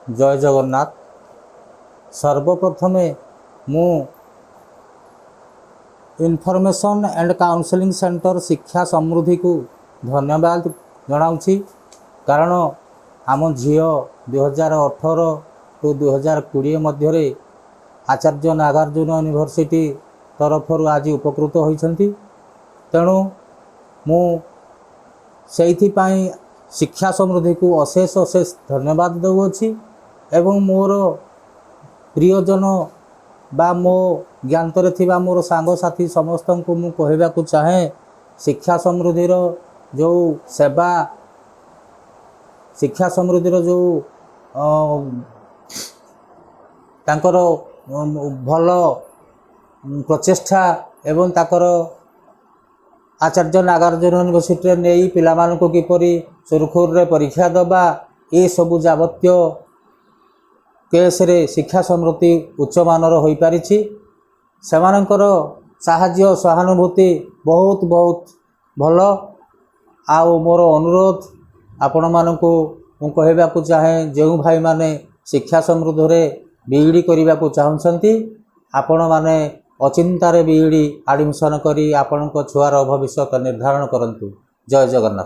ଜୟ ଜଗନ୍ନାଥ। ସର୍ବପ୍ରଥମେ ମୁଁ information and counselling centre ଶିକ୍ଷା ସମୃଦ୍ଧିକୁ ଧନ୍ୟବାଦ ଜଣାଉଛି, କାରଣ ଆମ ଝିଅ 2018 ଟୁ 2020 ମଧ୍ୟରେ ଆଚାର୍ଯ୍ୟ ନାଗାର୍ଜୁନ ୟୁନିଭର୍ସିଟି ତରଫରୁ ଆଜି ଉପକୃତ ହୋଇଛନ୍ତି। ତେଣୁ ମୁଁ ସେଇଥିପାଇଁ ଶିକ୍ଷା ସମୃଦ୍ଧିକୁ ଅଶେଷ ଅଶେଷ ଧନ୍ୟବାଦ ଦେଉଅଛି ଏବଂ ମୋର ପ୍ରିୟଜନ ବା ମୋ ଜ୍ଞାତରେ ଥିବା ମୋର ସାଙ୍ଗସାଥି ସମସ୍ତଙ୍କୁ ମୁଁ କହିବାକୁ ଚାହେଁ, ଶିକ୍ଷା ସମୃଦ୍ଧିର ଯେଉଁ ସେବା, ଶିକ୍ଷା ସମୃଦ୍ଧିର ଯେଉଁ ତାଙ୍କର ଭଲ ପ୍ରଚେଷ୍ଟା ଏବଂ ତାଙ୍କର ଆଚାର୍ଯ୍ୟ ନାଗାର୍ଜୁନ ୟୁନିଭର୍ସିଟିରେ ନେଇ ପିଲାମାନଙ୍କୁ କିପରି ସୁରୁଖୁରୁରେ ପରୀକ୍ଷା ଦେବା, ଏସବୁ ଯାବତୀୟ କେସ୍ରେ ଶିକ୍ଷା ସମୃଦ୍ଧି ଉଚ୍ଚମାନର ହୋଇପାରିଛି। ସେମାନଙ୍କର ସାହାଯ୍ୟ ସହାନୁଭୂତି ବହୁତ ବହୁତ ଭଲ। ଆଉ ମୋର ଅନୁରୋଧ ଆପଣମାନଙ୍କୁ, ମୁଁ କହିବାକୁ ଚାହେଁ, ଯେଉଁ ଭାଇମାନେ ଶିକ୍ଷା ସମୃଦ୍ଧିରେ ବିଇଡ଼ି କରିବାକୁ ଚାହୁଁଛନ୍ତି, ଆପଣମାନେ ଅଚିନ୍ତାରେ ବିଇଡ଼ି ଆଡ଼ମିସନ୍ କରି ଆପଣଙ୍କ ଛୁଆର ଭବିଷ୍ୟତ ନିର୍ଦ୍ଧାରଣ କରନ୍ତୁ। ଜୟ ଜଗନ୍ନାଥ।